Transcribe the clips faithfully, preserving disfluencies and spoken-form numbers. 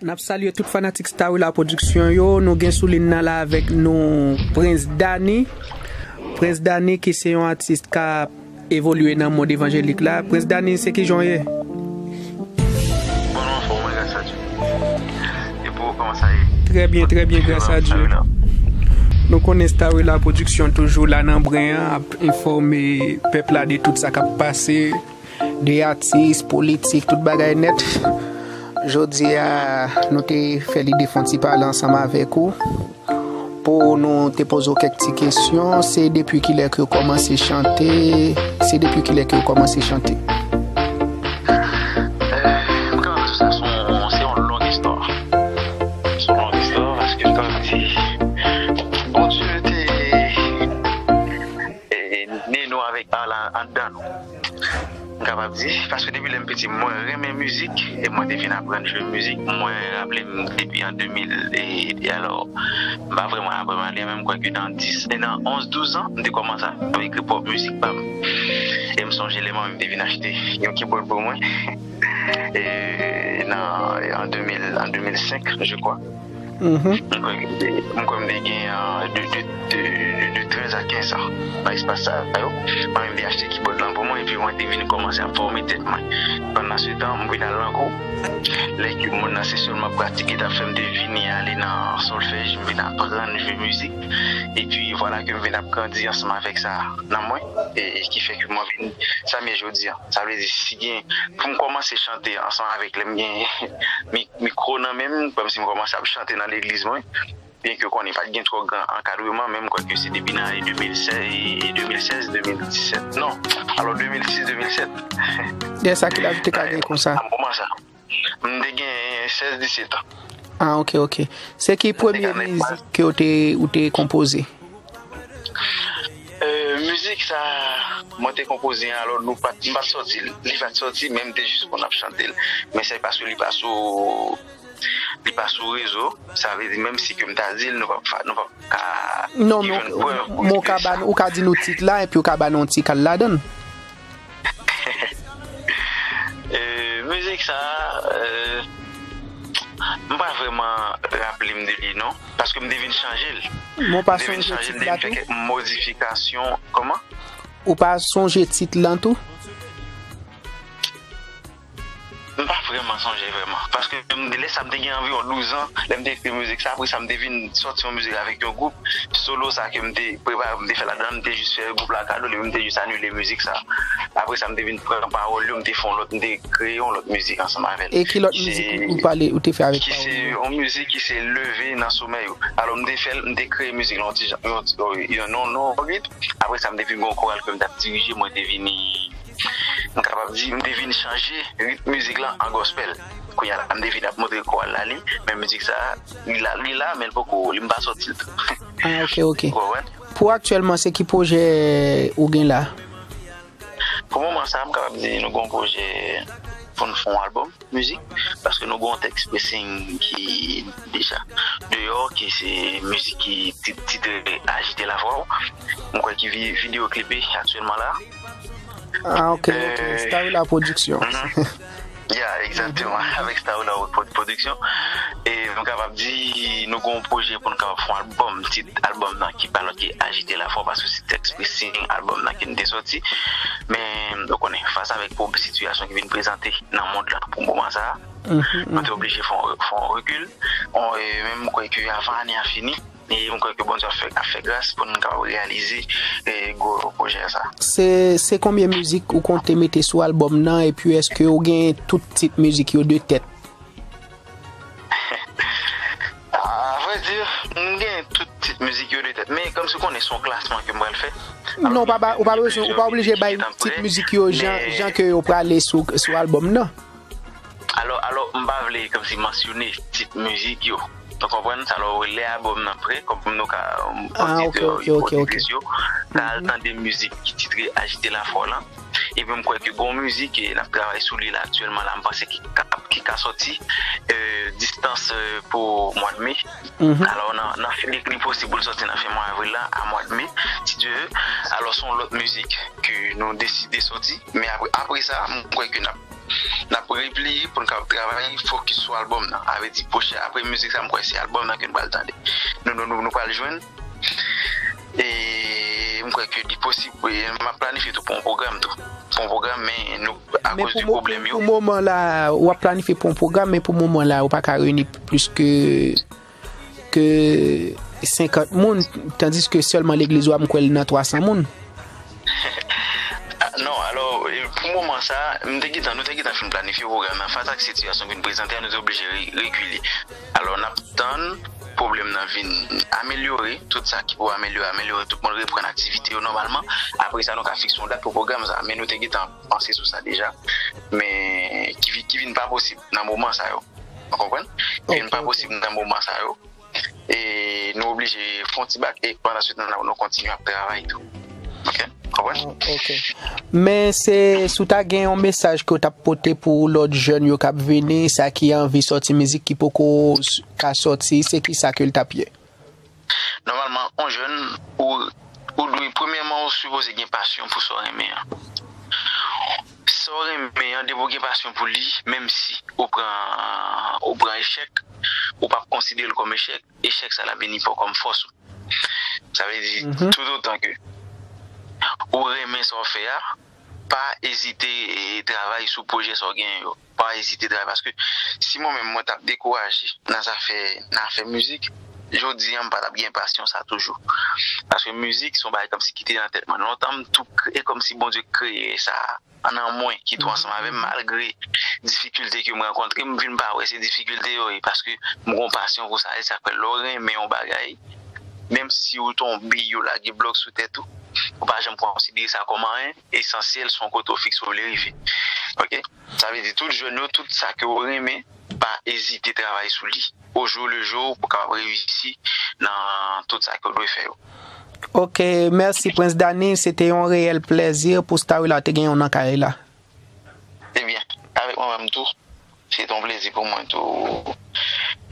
N ap salye tout fanatik Starwilla Production yo. Nou gen sou liy nan la avèk nou Prince Danny. Prince Danny ki se yon atis k ap evolye nan mond evanjelik la. Prince Danny, se kijan w ye? Bon, nou anfòm, mwen, gras a Dye. E pou ou, kòman sa ye? Trè byen, trè byen, gras a Dye. Nou konnen Starwilla Production toujou la nan bren an, ap enfòme pèp la de tout sa k ap pase, de atis, politik, tout bagay nèt. Jodi a, nou te fè lide fè yon ti pale ansanm avèk ou. Pou nou te poze w kèk ti kesyon, se depi kilè ke w kòmanse chante? Se depi kilè ke w kòmanse chante? Eh, m ka di sa, se yon, se yon long istwa. Se yon long istwa, paske m ka di, Bondye te, eh, ne nou avèk ala anndan nou. M kapab di, paske depi lè m piti, mwen renmen mizik, e mwen te vin aprann jwe mizik. Mwen raple m depi an de mil, e, e alò, m pa vrèman aprann ale, men m kwè ke nan dis, e nan onz, douz an, m te kòmanse ap ekri pwòp mizik pa m. E m sonje lè manmi m te vin achte yon keyboard pou mwen. E nan, an de mil, an de mil senk, je crois. M kwè m te, m kwè m te gen, euh, de, de, de, de, de trèz a kenz an. Nan espas sa yo, mwen menm te achte kibòd lan pou mwen, epi mwen te vin kòmanse ap fòme tèt mwen. Pandansetan, m vin al nan kou. Lè ke moun nan se sèlman pratike t ap fè m te vini ale nan sòlfèj, m vin aprann jwe mizik. Epi vwala ke m vin ap grandi ansanm avèk sa nan mwen, e, e ki fè ke mwen vin sa m ye jodi a. Sa vle di, si gen, pou m kòmanse chante ansanm avèk lè m gen mi-, mikwo nan men m, kòmsi m kòmanse ap chante nan legliz mwen. Byenke w konnen pa t gen twò gran ankadreman, men m kwè ke se depi nan ane de mil sèz, de mil sèz, de mil disèt. Non, alò de mil sis, de mil sèt. Dèyè sa, ki laj ou te ka gen konsa? Nan moman sa, m te gen sèz, disèt an. Ah, ok, ok. Se ki premye mizik ke w te, ou te konpoze? Euh, mizik sa, mwen te konpoze, alò nou pa t, m pa t sòti l, li pa t sòti, men m te jis konn ap chante l. Men se paske li pa sou, li pa sou rezo, sa vle di, menm si ke m ta di l, nou p ap fa-, nou p ap ka Non, men ou, men ou ka ba nou, ou ka di nou tit la, epi ou ka ba nou yon ti kal ladan l. Euh, mizik sa, euh, m pa vrèman raple m de li, non. Paske m te vin chanje l. Men ou pa sonje tit la tou? M te vin fè kèk modifikasyon. Kòman? Ou pa sonje tit lan tou? M pa vrèman sonje vrèman. Paske m te, lè sa m te gen anviwon douz an, lè m te ekri mizik sa, apre sa m te vin sòti yon mizik avèk yon gwoup. Solo sa ke m te prepare, m te fè ladan, m te jis fè gwoup la kado li, m te jis anile mizik sa. Apre sa, m te vin pran pawòl yo, m te fè yon lòt, m te kreye yon lòt mizik ansanm avè l. E ki lòt mizik ou pale, ou te fè avèk pawòl yo? Ki se yon mizik ki se Leve nan somèy ou. Alò, m te fè l, m te kreye mizik la, yon ti jan, yon, yon, yon non, non, rit. Apre sa, m te vin gen yon koral ke m t ap dirije, mwen te vini, m kapab di, m te vin chanje rit mizik la an gospel. Kounye a la, m te vin ap montre koral la li, men mizik sa, li la, li la, men l poko, li m pa sòti l tou. Ah, ok, ok. Pou aktyèlman, se ki pwojè ou gen la? Pou moman sa, m kapab di nou gen yon pwojè pou n fè yon albòm mizik, paske nou gen yon tèks pressing ki deja deyò, ki se mizik ki tit, titre Ajite Lafwa w. M kwè ki vi-, videyo klipe aktyèlman la. Ah, ok, ok. Starwilla Production. Ya, egzakteman. Avèk Starwilla Pro-, Production. E m kapab di, nou gen yon pwojè pou n kapab fè yon albòm. Tit albòm nan ki pa lòt ki Ajite Lafwa, paske se tèks pressing albòm nan ki n te sòti. Men, ou konnen, fas avèk pwob sitiyasyon ki vin prezante nan mond lan pou moman sa a, nou te oblije fè yon, fè yon rekil. On, e, men m kwè ke avan ane a fini, e m kwè ke Bondye ap fè, ap fè gras pou n kapab reyalize, e, gwo pwojè sa. Se, se konbyen mizik ou konte mete sou albòm nan, epi èske ou gen tout tit mizik yo de tèt? A vrè di, m gen tout tit mizik yo de tèt, men kòmsi w konnen se yon klasman ke m pral fè. Non, ou pa ba, ou pa bezwen, ou pa oblije bay tit mizik yo jan, jan ke yo prale sou, sou albòm nan. Alò, alò, m pa vle kòmsi mansyone tit mizik yo. Ou konprann? Alò, lè albòm nan prè, kòm nou ka, m, Ah, ok, oditè, ok, ok, ok. oditris yo ka al tande mizik ki titre Ajite Lafwa w lan. Epi m kwè ke gon mizik, e, n ap travay sou li la aktyèlman la, m panse ki ka, ki ka sòti, e, distans, e, pou mwa de me. Alò, nan, nan, li, li posib pou l sòti nan fen mwa avril la, a mwa de me, si Dye vle. Alò, se yon lòt mizik ke nou deside sòti. Men apre, apre sa, m kwè ke n ap N ap repliye pou n kapab travay fokis sou albòm nan. A vle di pwochen, apre mizik sa, m kwè se albòm nan ke n pral tande. Nou, nou, nou, nou pral jwenn. E m kwè ke li posib, e m ap planifye tou pou yon pwogram tou. Pou yon pwogram, men nou, akoz de pwoblèm yo. Pou moman la, w ap planifye pou yon pwogram, men pou moman la, ou pa ka reyini plis ke ke senkant moun, tandiske sèlman legliz ou a, m kwè l nan twa san moun. Non, alò, pou moman sa, m te gentan, nou te gentan fin planifye pwogram nan. Fas ak sitiyasyon vin prezante a, nou te oblije re- rekile. Alò, n ap tann pwoblèm nan vin amelyore, tout sa ki pou amelyore, amelyore, tout moun reprann aktivite yo nòmalman. Apre sa, nou ka fikse yon dat pou pwogram sa. Men nou te gentan panse sou sa deja. Men ki, vi- ki vin pa posib nan moman sa yo. Ou konprann? Ki vin pa posib nan moman sa yo. E nou oblije fè yon ti bak e pandan swit nan nou kontinye ap travay tou. Ok? Konprann? Ok. Men se si w ta gen yon mesaj ke w t ap pote pou lòt jèn yo k ap vini, sa ki anvi sòti mizik ki poko ka sòti, se kisa ke l t ap ye? Nòmalman, yon jèn, ou, ou dwe, premyèman, ou sipoze gen pasyon pou sa w renmen an. Sa w renmen an, depi w gen pasyon pou li, menm si ou pran, ou pran echèk, ou p ap konsidere l kòm echèk, echèk sa l ap vini pa w kòm fòs ou. Sa vle di, toutotan ke ou renmen sa w fè a, pa ezite e, travay sou pwojè sa w genyen yo. Pa ezite travay, paske si mwen menm mwen t ap dekouraje nan zafè, nan afè mizik, jodi a m pa t ap gen pasyon sa toujou. Paske mizik se yon bagay kòmsi ki te nan tèt mwen lontan, m tou kre- e kòmsi Bondye kreye sa nan mwen ki tou ansanm avè m, malgre difikilte ke m rankontre, m vin pa wè se difikilte yo ye, paske m gon pasyon pou sa, e sa k fè lè w renmen yon bagay, menm si w tonbe, yo lage blòk sou tèt ou, ou pa janm konsidere sa kòm anyen, esansyèl se yon kote w fikse w vle rive. Ok? Sa vle di tout jèn yo, tout sa ke w renmen, pa ezite travay sou li. Au jour le jour, pou w kapab reyisi nan tout sa ke w dwe fè yo. Ok, mèsi Prince Danny, se te yon reyèl plèzi pou Starwilla te gen yon nan kay la. Ebyen, avèk mwen menm tou, se te yon plezi pou mwen tou,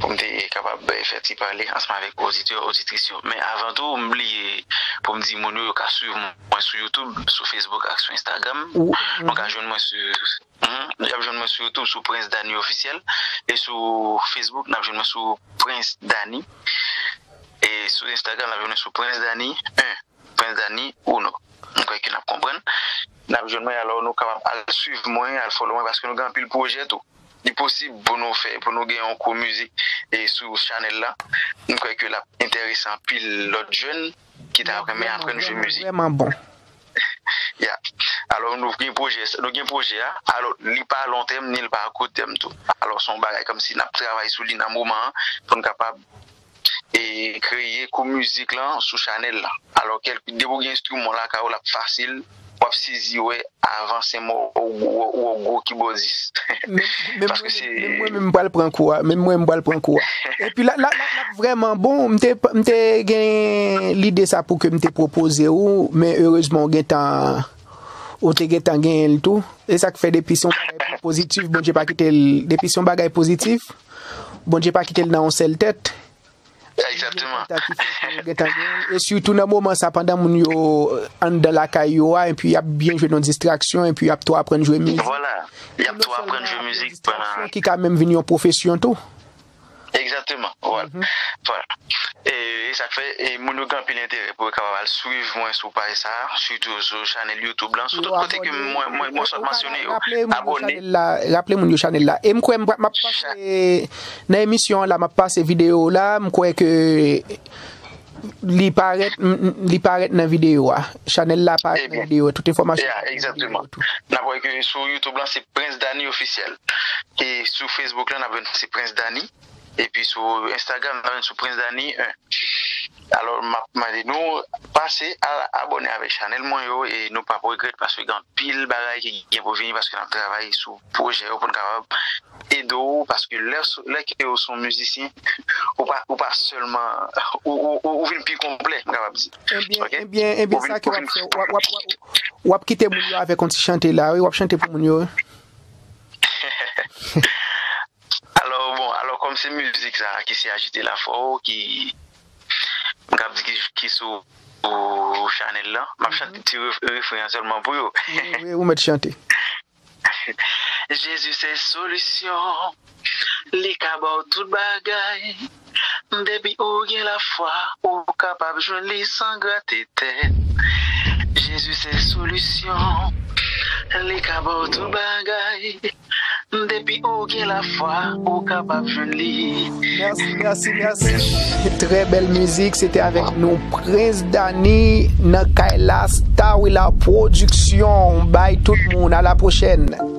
pou m te kapab fè ti pale ansanm avèk oditè, oditris yo. Men avan tou, m bliye pou m di moun yo, yo ka swiv mwen sou YouTube, sou Facebook ak sou Instagram. Nou ka jwenn mwen sou Mhm. Y ap jwenn mwen sou YouTube sou Prince Danny Officiel. E sou Facebook, n ap jwenn mwen sou Prince Danny. E sou Instagram, n ap jwenn mwen sou Prince Danny en. Prince Danny Uno. M kwè ke n ap konprann. N ap jwenn mwen, alò nou kapab al swiv mwen, al follow mwen, paske nou gen anpil pwojè tou. Li posib pou nou fè, pou nou gen yon kou mizik e sou chanèl la. M kwè ke l ap enterese anpil lòt jèn ki ta renmen aprann jwe mizik. Vrèman bon. Ya. Alò, nou gen pwojè, nou gen pwojè a. Alò, li pa a lon tèm, ni li pa a kou tèm tou. Alò, se yon bagay kòmsi n ap travay sou li nan moman an, pou n kapab e kreye kou mizik lan sou chanèl la. Alò, kèlke, depi w gen enstriman lakay ou, l ap fasil, w ap sezi wè avanse mò ou gwo kibòdis. Paske se. Menm mwen menm m pral pran kou a. Menm mwen m pral pran kou a. Epi la, la, la, l ap vrèman bon. M te, m te gen lide sa pou ke m te pwopoze ou, men erezman ou gentan, ou te gentan genyen l tou. E sa k fè depi se yon bagay pozitif, Bondye pa kite l, depi se yon bagay pozitif, Bondye pa kite l nan yon sèl tèt. Egzakteman. E sitou nan moman sa, pandan moun yo anndan lakay yo a, epi y ap byen jwenn yon distraksyon, epi y ap tou aprann jwe mizik. Vwala. Y ap tou aprann jwe mizik pandan. Ki ka menm vin yon pwofesyon tou. Egzakteman. Vwala. Vwala. E, e sa k fè, e moun yo gen anpil enterè pou yo kapab al swiv mwen sou paj sa, sitou sou chanèl YouTube lan, sou tout kote ke mwen, mwen, mwen sot mansyone yo. Abòne. Raple moun yo chanèl la. E m kwè m ap pase nan emisyon an la, m ap pase videyo la, m kwè ke li parèt, m, m, li parèt nan videyo a. Chanèl la parèt nan videyo a. Tout enfòmasyon. Ya, egzakteman. N ap wè ke sou YouTube lan, se Prince Danny Officiel. E sou Facebook lan, n ap jwenn se Prince Danny. Epi sou Instagram, n ap jwenn sou Prince Danny en. Alò, m ap mande nou, pase al abòne avèk chanèl mwen yo, e nou p ap regrèt, paske gen anpil bagay ki gen pou vini, paske n ap travay sou pwojè yo pou n kapab ede w, paske lè, lè ke w se yon mizisyen, ou pa, ou pa sèlman, ou, ou, ou, ou vin pi konplè, m kapab di. Ebyen, ebyen, ebyen, sa ke w ap fè, w ap, w ap, w ap, w ap kite moun yo avèk yon ti chante la, wi, w ap chante pou moun yo, wi. Alò, bon, alò, kòm se mizik sa ki se Ajite Lafwa w ki, m kab di ki, ki sou chanèl lan, m ap chante ti ref- refren an sèlman pou yo. Wi, wi, ou mèt chante. Jezi se solisyon. Li ka ba w tout bagay. Depi ou gen lafwa, ou kapab jwenn li san grate tèt. Jezi se solisyon. Li ka ba w tout bagay. Depi ou gen lafwa, ou kapab jwenn li. Mèsi, mèsi, mèsi. Trè bèl mizik, se te avèk nou Prince Danny nan kay la, Starwilla Production. Bay tout moun, a la pwochèn.